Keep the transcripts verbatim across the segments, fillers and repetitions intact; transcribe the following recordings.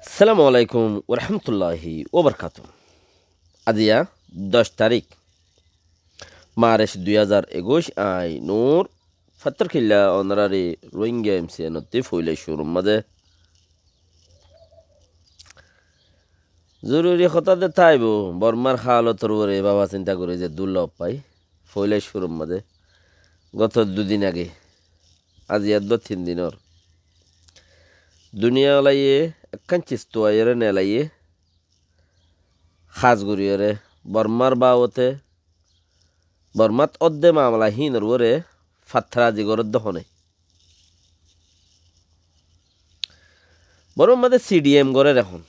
Assalamu alaikum warahmatulláhi wabarakátuhu. Aziya doc tarík, Marc dui házar ekuic, añí Nur Fattor Killa onorari Rohingya M C N ottí foila cúrur mazé zoruri hotá de táibo, Bormar hálotor uore baba sinta gorí ze dúr lof fai. Foila cúrur mazé goto dui din age, aziya dui tin din ór, duniya olaye ekkán cis tuaiyóre neelaiye, hás goríyore Bormar babote, Bormat ódde mamela hínor uore fattarazi gorédde hone. Bormar mazé C D M gorér ehón.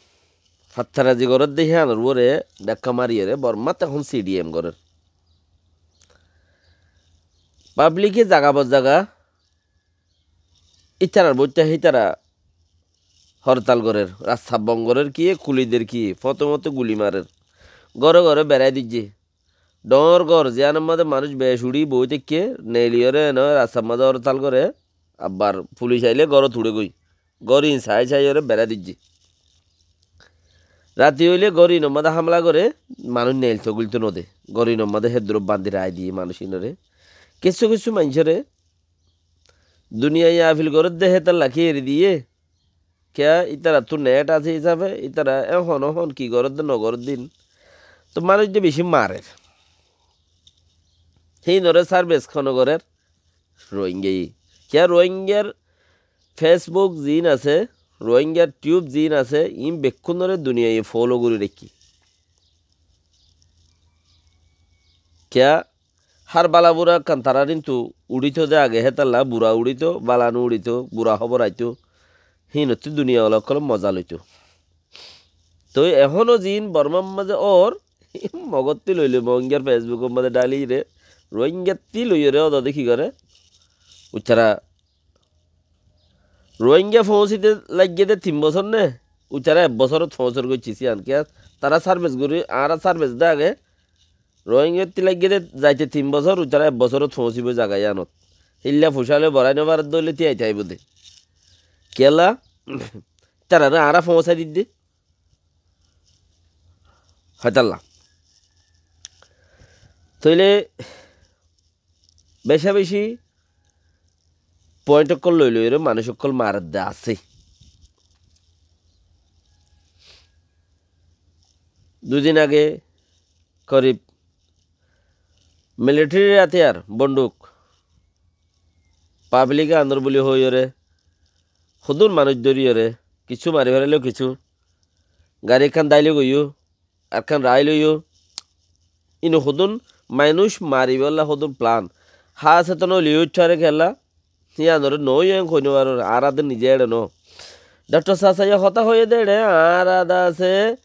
Fattarazi gorédde híanor uore dhekka mariyore Bormat ehón C D M gorér. Pablike zaga bor zaga ítarar boitta hítara hortal gorér, rasta bon gorér kiyé, kuli der kiyé, fóte fóte guli marer, góre góre berái diyé. Dhoóñr gór, ziyánor mazé manúic bec uçí boói táikke, neeliyóre ene rastar mazé hortal goré, abbar fulic ailé górot uçé goi. Gór íin saái saáiyore berá diyé. Rati óile gór íinor mazé hámela goré, manúic neelto gúilto node. Gór íinor mazé hédduró bañdí raái diyé manúic íinoré. Kessú kessú maincóre duniyaiye afil gorédde hétalla ki eri diyé? Kiyá, ítarattú net asé hísafe, ítara ehón ehón ki gorédde nogorédde íin. Toh manúic de bicí marer. Híinoré sarbes hone gorér? Rohingyaye. Kiyá, Rohingyar Facebook ziín asé, Rohingyar tube ziín asé, iín bekkúnoré duniyaiye follow gorí raikkí. Kiyá, hár bala bura ekkán tarár íntu uçíto de age, hétalla bura uçíto, bala no uçíto, bura hóbor aitó, híinottú duniya ola ókkole moza loitó. Toi ehóno ziín Bormar mazé ór, Mogottí loiloi Rohingyar Facebookor mazé dhaliyóre, Rohingyattu loiyóre ódode ki goré? Uitará Rohingya foóñsite laiggé de tin bosór né, uitará ek bosórot foóñsor goiccé siyán. Kiyá, tará sarbes gorí, añára sarbes de age, Rohingyattu laiggé de zaite tin bosór, uitará ek bosórot foóñsiboi zaga yíanot. Hílla fucá loi borái nofaredde óile tíai táibo de. Kiyólla, tarare añára foóñsai didde. Hétalla. Tóile becá-becí point ókkol loi loiyóre manúic ókkol maredde asé. Dui din age korib military átiyar, bonduk, pablik e anor buli hoiyóre, hodún manúic dóriyóre, kissú mari felailó kissú, gari ekkán dáilogoi yó, ekkán raáiloi yó, íin hodún manúic maribólla hodún plan. Hás eto no liyó ucháre kiyólla, híanoré noóiyo en hoi nofarór, añára de nizé eçé noó. Dhoktor Sasaye hotá hoiyé dé eçé, añára de asé,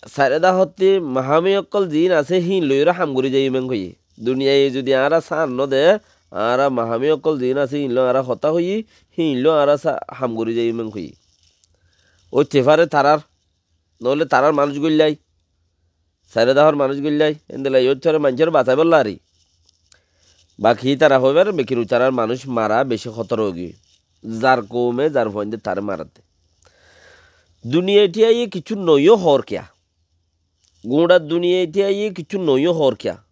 sairó dahottí mahami ókkol ziín asé, híin loiyóre ham gorí zaiyum en hoiyé. Duniyaiye zudi añára sáan node, añára mahami ókkol ziín asé, híin loi añára hotá hoiyí, híin loi añára sa-, ham gorí zaiyum en hoiyé. Óite fare tarár, noóile tarár manúic goillái, sairó dahór manúic goillái, héndilla yót fare maincóre basaibólla ari. Baki ítara hoibar, bekin uitarár manúic mara bicí hótor óigiyoi. Zar koume, zar fuainde taré maredde. Duniyai thíyaiyé kiccú noiyó hoór kiyá? Guñça duniyai thíyaiyé kiccú noiyó hoór kiyá?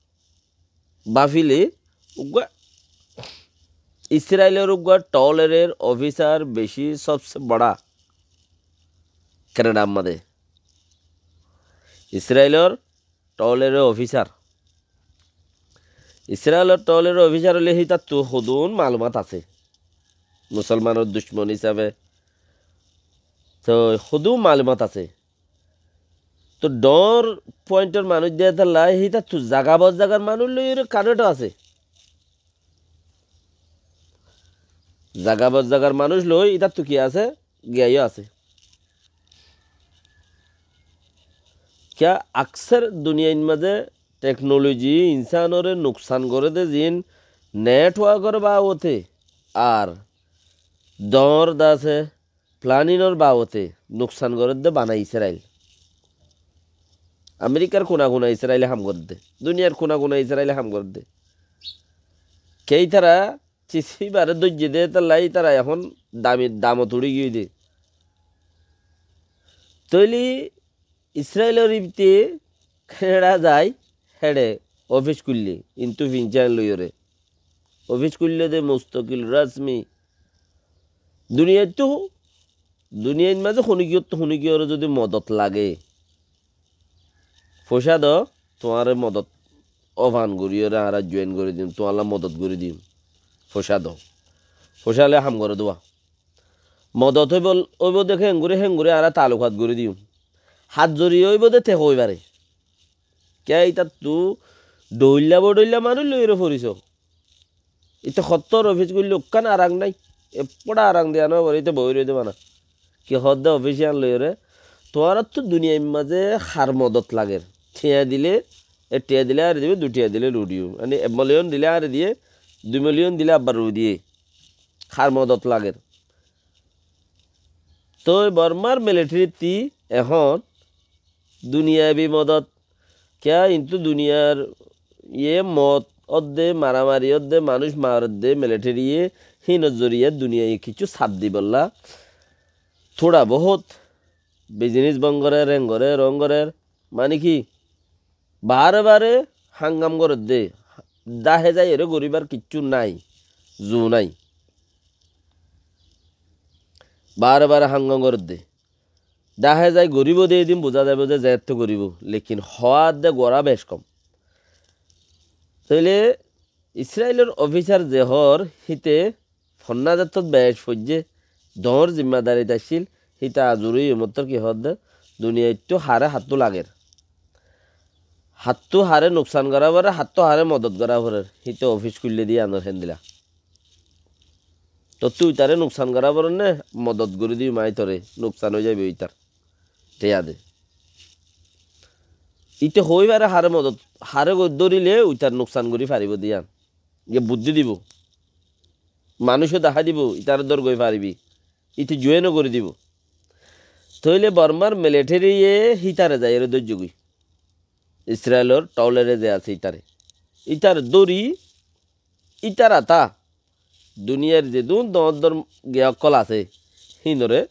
Báfile, uggúa Israilor uggúa tolerer ofisar bicí sobse bora Kenedar mazé. Israilor tolerer ofisar. Israilor tolerer ofisar óile hítattu hodún malumat asé. Musolmanor ducmon hísafe. Toi hodún malumat asé. Toi dhoóñr pointor manúic de hétalla hítattu zaga bor zagar manúic loiyóre kanekto asé. Zaga bor zagar manúic loi ítattu ki asé? Giyaiyó asé. Kiyá akser duniyair mazé teknoloji insánoré nuksan goré dé ziín, networkor babote ar dhoóñr de asé planinor babote nuksan gorédde bana Israil. Amerikar kuna kuna Israile ham gorédde, duniyar kuna kuna Israile ham gorédde. Kiyá ítara cis híbaré dóijje dé, hétalla ítara ehón dami, damot uçí giyói dé. Tóile Israilor íbite Kanada zai, héçe ofis kúille, intú fincán loiyóre. Ofis kúille de mustokil rasmi. Duniyaittú, duniyair mazé honikiyóttu honikiyóre zodi modot lage, foicá do, tuáñre modot ofan goríyore añára join gorí dim, tuáñlla modot gorí dim. Foicá do. Foicá loi ham goré dua. Modot óibol-, óibo de héngori héngori añára taalukat gorí dim. Hat zoriya óibo de te hoói fare. Kiyá itattú dhoilla bodhoilla manúic loiyóre forisó. Ite hottór ofis goillé ekkán arang nái. Ebbóra arang diya no fore, ite boói roidé bana. Ki hoódde ofis yián loiyóre, tuáñrattú duniyair mazé har modot lager. Thiañ dile, ek thiañ dile añáre dibe, dui thiañ dile ru diyo. Mani ek miliyon dile añáre diye, dui miliyon dile abbar ru diye. Har modot lager. Toi Bormar militarittí ehón duniyabi modot. Kiyá, intú duniyar iye mot ódde, maramari ódde, manúic maredde, militariye hínor zoriya duniyaye kiccú saf dibolla. Tóra bohút bizinis bon gorer, en gorer, on gorer. Mani ki? Bare bare hangam goredde. Dahe zaiyore goríbar kiccú nái, zu nái. Bare bare hangam goredde. Dahe zai goríbo de, edin buzá zaibo de zeéttu goríbo, lekin hoóadde gorá bec kom. Tóile Israilor ofisar ze hoór, híte fonnázattót bec foijjé, doóñr zimmadarit accíl, híte azuri yumottór ki hoódde, duniyaittú haré hattú lager. Hattú haré nuksan gorá forer, hattú haré modot gorá forer, híte ofis kúille diye anor héndila. Tottú uitaré nuksan gorá forer né, modot gorí diyum aññí toré, nuksan ói zaibói ítar. Thiañ de. Íte hoói fare haré modot, haré go-, dórile uitar nuksan gorí faribó de yían. Iye buddí dibó. Manúico dahái dibó, ítaré dór goi faribi. Íte juéno gorí dibó. Tóile Bormar militariye hítare zaiyóre dóijjogói. Israilor thaulere ze asé ítare. Ítare dóri, ítar atá duniyair zedún doóñr doóñr giya ókkol asé, hínoré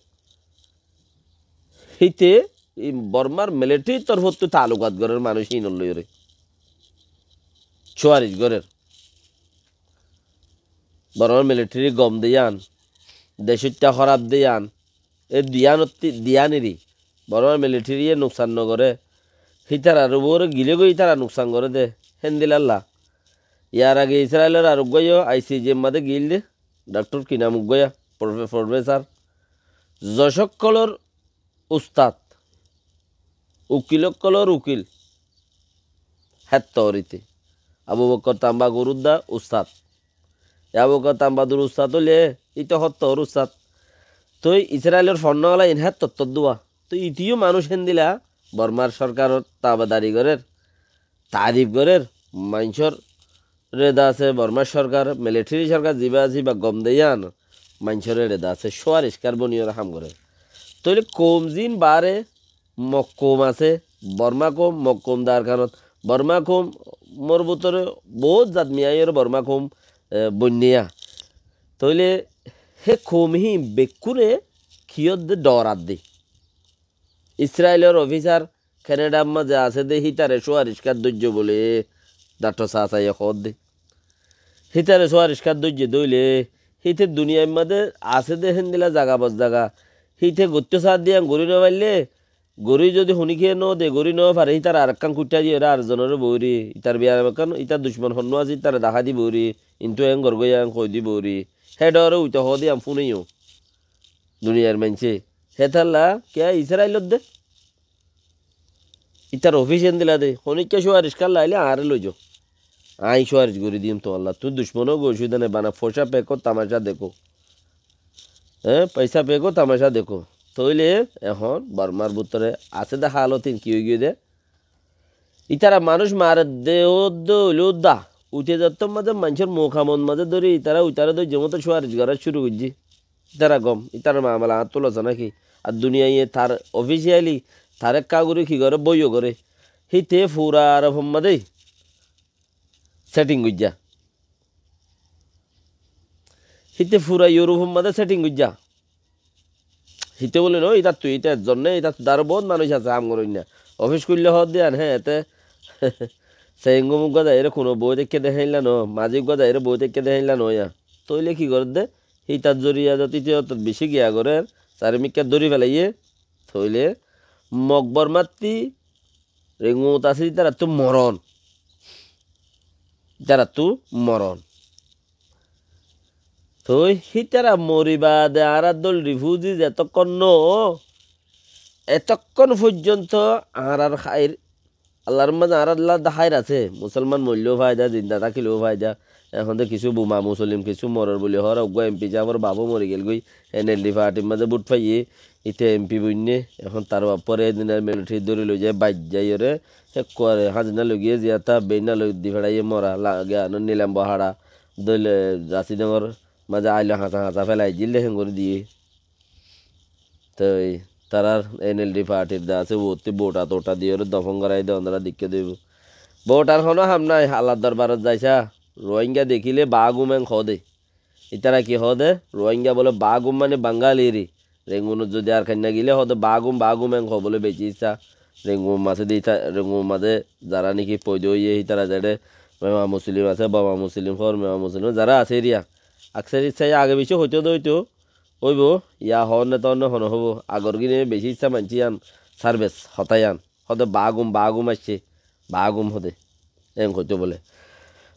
híte, í Bormar militarir torfóttu taalukat gorér manúic hínor loiyóre. Cúaris gorér. Bormar militari gom de yían, decóitta hóraf de yían, e diyanotti-, diyaniri Bormar militariye nuksan no goré. Hítarar uore gile goi ítara nuksan goré de, héndilalla. Yar age Israilor ar uggwáyo I C J mazé giíl de, dhaktor ki nam uggwáya, profe-, profesar. Zocókkolor ustat, ukil ókkolor ukil, hétto orite. Abu Bokkor Tambadur udda ustat. E Abu Bokkor Tambadur ustat óile, íte hótto or ustat. Toi Israilor fonnawala in hétto ottót dua. Toi íte yó manúic héndila Bormar sorkaror tabadari gorér, tarif gorér, maincór re de asé, Bormar sorkar, militari sorkar zibá asé, íba gom de yían, maincóre re de asé, cúar iskar boniyóre ham gorér. Tóile koum zin bare Mok koum asé, Borma koum, Mok koum de Arkanot, Borma koum, mor bútore bout zat miyaiyóre Borma koum, e, boinniya. Tóile hé koum hín bekkúne kiyódde dhoradde. Israilor ofisar Kanadar mazé asé dé hítare cúar iskar dóijje bóle dhaktor Sasaye hoódde. Hítare cúar iskar dóijje dóile, híte duniyair mazé asé dé héndila zaga bozzaga. Híte goittó saádde yían gorí no faille, gorí zodi honikiyé no de, gorí no fare, hítare arekkán kuittá diyóre ar zonoré boóri, ítar biyaram ekkán, ítar ducmon honnúa asé, ítare dahá di boóri, intú eén gorgói, eén hoói di boóri. Hé dhoóre uite hoóde yían fúneiyó duniyair maincé. Hétalla kiyá Israilor dé? Ítar ofis endilla de, honikka cúar iskar laile añáre loizo. Aññí cúar is gorí diyum tuáñlla. Tuñí ducmon ó goi, ocubida nai, bana foicá pekó, tamacá dekó. Eé, foicá pekó, tamacá dekó. Tóile ehón Bormar bútore asé de hálot ín ki óigiyoi de? Ítara manúic maredde ódde óile ódda. Uite zattór mazé maincór mukamot mazé dóri ítara uitaré dóijje moto cúar is gorá cúru goijjé. Ítara gom, ítarar mamela añáttu losa náki? Ar duniyaiye tar officially tar ekká gorí ki goré, bóiyo goré. Híte fura Arofor mazé setting goijjá. Híte fura Europe or mazé setting goijjá. Híte bóle no, ítattú íta ezzon né, ítattú aró boóut manúic asé ham goróinna. Ofis kúille hoódde yián, hé, ete Seingum uggúa zaiyóre kuno boói táikke de héinla no, mazí uggúa zaiyóre boói táikke de héinla no ya. Tóile ki gorédde? Hítar zoriya zot íte zot bicí giya gorér, sarimikká dóri felaiyé. Tóile Mok Bormáttu Renguñot asé ítarattú moron. Ítarattú moron. Toi hítara mori baade añárar dóil rifuzi zetókkon no, etókkon foijjonto añárar háir, Allar mazé añárar ládde háir asé. Musolman moilleyó faida, zinda tákileyó faida. Ehón de kissú buma musolim kissú morer buli hoór, uggúa empi sáfor bafó mori gelgói, eneldi partir mazé bút faiyé, íte empi boinné, ehón tar bafóre hé din militari dóri loi zaiyé, baijjaiyóre, hé kuare házina loi giyé ziyata, beina loi di feraiyé mora, la-, ge-, ano nilam bohara, dóile Zasi Dongor mazé ailo hañsa hañsa felai dil de héen gorí diyé. Toi tarár eneldi partir de asé, uottú bouta touta diyóre dofon gorai de, onora deikkó de óibo. Boutar honó ham nái, Allar dorbarot zaisa, Ruáinga dekíle baágum en hoó de. Ítara ki hoó de? Ruáinga bóle baágum mane Bangali ri. Rengunot zodi Arkainna gile hoó de baágum, baágum en hoó bóle beci issá. Rengun mazé de ita-, Rengun mazé zará niki foida óiye, ítara zeçé Mema Musolim asé, Boma Musolim hoór, Mema Musolim zará asé eriya. Aksar issá age beci hoitó de óito, óibo, ya hoónne toónne hono hóbo, agor gíne beci issá maincé yián, sarbes, hotá yián. Hoó de baágum, baágum aiccé, baágum hoó de. En hoitó bóle.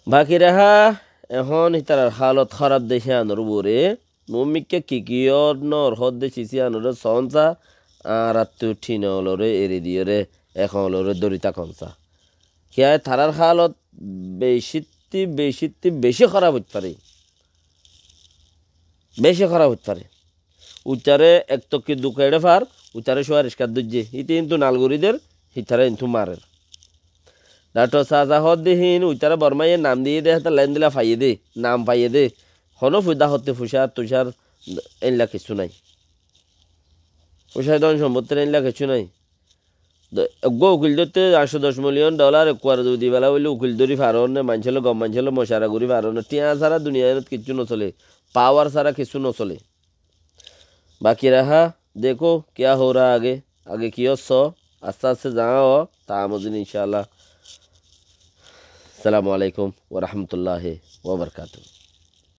Baki raha, ehón ítarar hálot hóraf de híanor uore, muúmikká ki ki ór nór hoó de sis híanoré soón sa, añárattu thin ooloré eri diyóre, ek ooloré dóri tákon sa. Kiyá tarár hálot becittú, becittú beci hóraf óit fare. Beci hóraf óit fare. Uitaré ek tokki duk eçé far, uitaré cúwa riskát dóijje. Íte kintu nal gorí der, hítara kintu marer. Dhaktor Saza hoódde híin, uitaré Bormáye nam diyé dé, hétolla endilla faiyé dé, nam faiyé dé. Honó fuida hotte fucár tucár éilla kessú nái. Fucár don sombottir éilla kessú nái. De, eggúa ukil dóitte añctho doc miliyon dholar ekkuare zodi di fela óile ukil dóri faron né, maincólla gom maincólla mocara gorí faron né. Tiañ sára duniyairot kessú nosole, pawar sára kessú nosole. Baki raha, dekó, kiyá hoóra age, age ki ósso, asté asté zañá ó, ta amozin incállah. Assalamu alaikum wa rahmatullahi wa barakatuhu.